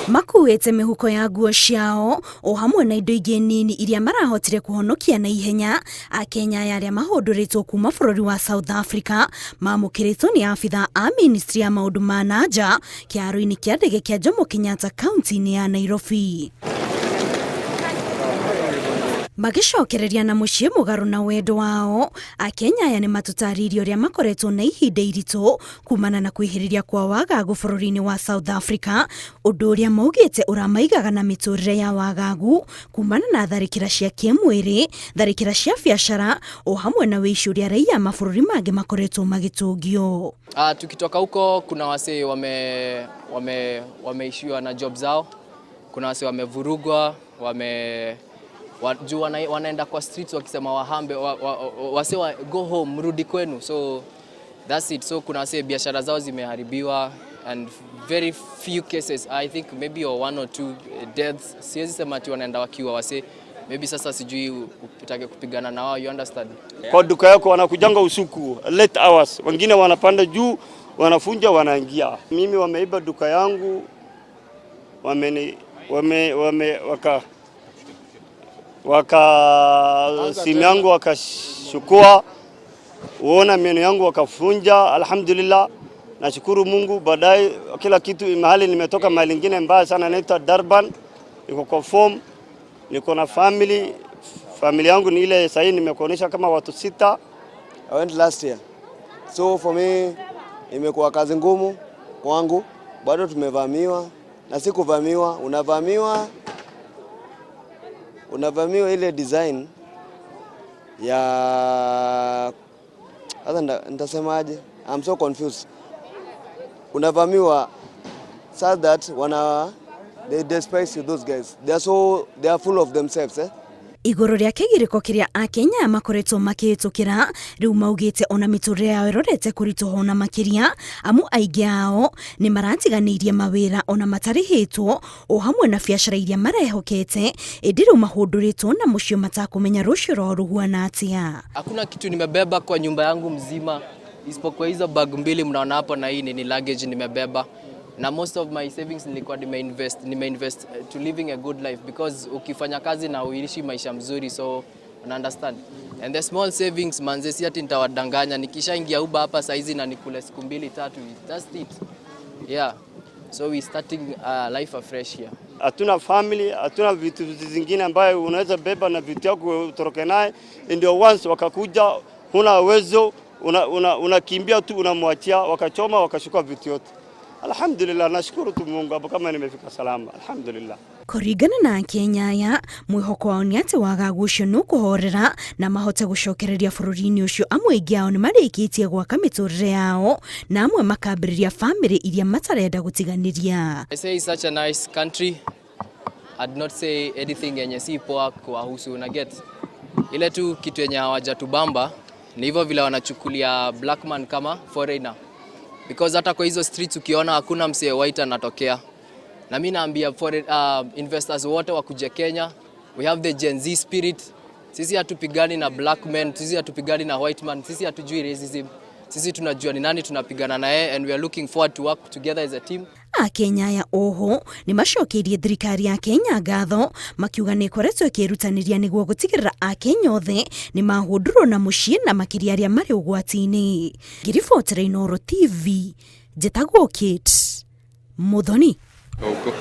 Makuĩte mĩhuko ya nguo ciao o hamwe na indo ingĩ nini iria marahotire kũhonokia na ihenya. Akenya aya arĩa mahũndũrĩtwo kuma bũrũri wa South Africa mamũkĩrĩtwo nĩ abitha a ministry ya maũndũ ma na nja kĩharo-inĩ kĩa ndege kĩa Jomo Kenyatta kaunti-inĩ ya Nairobi. Magĩcokereria na mũciĩ mũgarũ na wendo wao, Akenya aya nĩ matũtarĩirie ũrĩa makoretwo na ihinda iritũ kumana na kwĩhĩrĩria kwa wagagu bũrũri-inĩ wa South Africa, ũndũ ũrĩa maugĩte ũramaigaga na mĩtũrĩre ya wagagu kumana na tharĩkĩra cia kĩmwĩrĩ, tharĩkĩra cia biacara o hamwe na wĩici ũrĩa raia a mabũrũri mangĩ makoretwo magĩtũngio. Tukitoka huko kuna wasee wameishiwa na job zao, kuna wasee wamevurugwa, wame wa, juu wanaenda kwa streets wakisema wahambe wasee wa, go home, mrudi kwenu, so that's it. So kuna wasee biashara zao zimeharibiwa and very few cases, I think maybe or one or two deaths. Siwezi sema ati wanaenda wakiwa wasee, maybe sasa sijui utake kupigana na wao, you understand? Kwa duka yako wanakujanga usiku late hours, wengine wanapanda juu, wanafunja, wanaingia. Mimi wameiba duka yangu, wameni wame, wame waka simu yangu wakashukua, uona meno yangu wakafunja. Alhamdulillah, nashukuru Mungu. Baadaye kila kitu mahali nimetoka, mahali ingine mbaya sana inaitwa Durban, niko kwa form, niko na family. Familia yangu ni ile sahii nimekuonyesha kama watu sita. I went last year. So for me imekuwa kazi ngumu kwangu, bado tumevamiwa na si kuvamiwa, unavamiwa ile design ya sasa nitasemaje? I'm so confused. Unavamiwa such that wana they despise you, those guys. They are full of themselves, eh? Igũrũ rĩa kĩgirĩko kĩrĩa Akenya makoretwo makĩhĩtũkĩra, rĩu maugĩte ona mĩtũrĩre yao ĩrorete kũritũha ona makĩria, amu aingĩ ao nĩ maratiganĩirie mawĩra ona matarĩhĩtwo o hamwe na biacara iria marehokete, ĩndĩ rĩu mahũndũrĩtwo na mũciĩ matakũmenya rũciũ rwao rũhuana atĩa. Hakuna kitu nimebeba kwa nyumba yangu mzima isipokuwa hizo bag mbili mnaona hapo, na hii ni luggage nimebeba, na most of my savings nilikuwa nimeinvest to living a good life, because ukifanya kazi na uishi maisha mzuri, so una understand. And the small savings, manze, si ati nitawadanganya, nikishaingia Uber hapa saizi na nikule siku mbili tatu, that's it, yeah. So we starting life afresh here. Hatuna family, hatuna vitu zingine ambayo unaweza beba na vitu yako utoroke naye. Ndio once wakakuja, huna uwezo, unakimbia tu, unamwachia, wakachoma, wakashukua vitu yote. Alhamdulillah, nashukuru tu Mungu hapo kama nimefika salama, alhamdulillah. Kũringana na Akenya aya, mwĩhoko wao nĩ atĩ wagagu ũcio nĩ ũkũhorera na mahote gũcokereria bũrũri-inĩ ũcio, amwe aingĩ ao nĩ marĩkĩtie gwaka mĩtũrĩre yao na amwe makambĩrĩria bamĩrĩ iria matarenda gũtiganĩria. I say it's such a nice country. I'd not say anything yenye si poa kuwahusu, na get ile tu kitu yenye hawajatubamba ni hivyo vile wanachukulia black man kama foreigner, because hata kwa hizo streets ukiona hakuna msee white anatokea. Na mi naambia foreign investors wote wakuje Kenya, we have the Gen Z spirit. Sisi hatupigani na black men, sisi hatupigani na white man, sisi hatujui racism. Sisi tunajua ni nani tunapigana na yeye and we are looking forward to work together as a team. Akenya aya oho nĩ macokeirie thirikari ya Kenya ngatho, makiuga nĩ ĩkoretwo ĩkĩrutanĩria nĩguo gũtigĩrĩra Akenya othe nĩ mahũndũrwo na mũciĩ na makĩria arĩa marĩ ũgwati-inĩ. Ngĩribotera Inooro TV, njĩtagwo Kate Muthoni. Huko.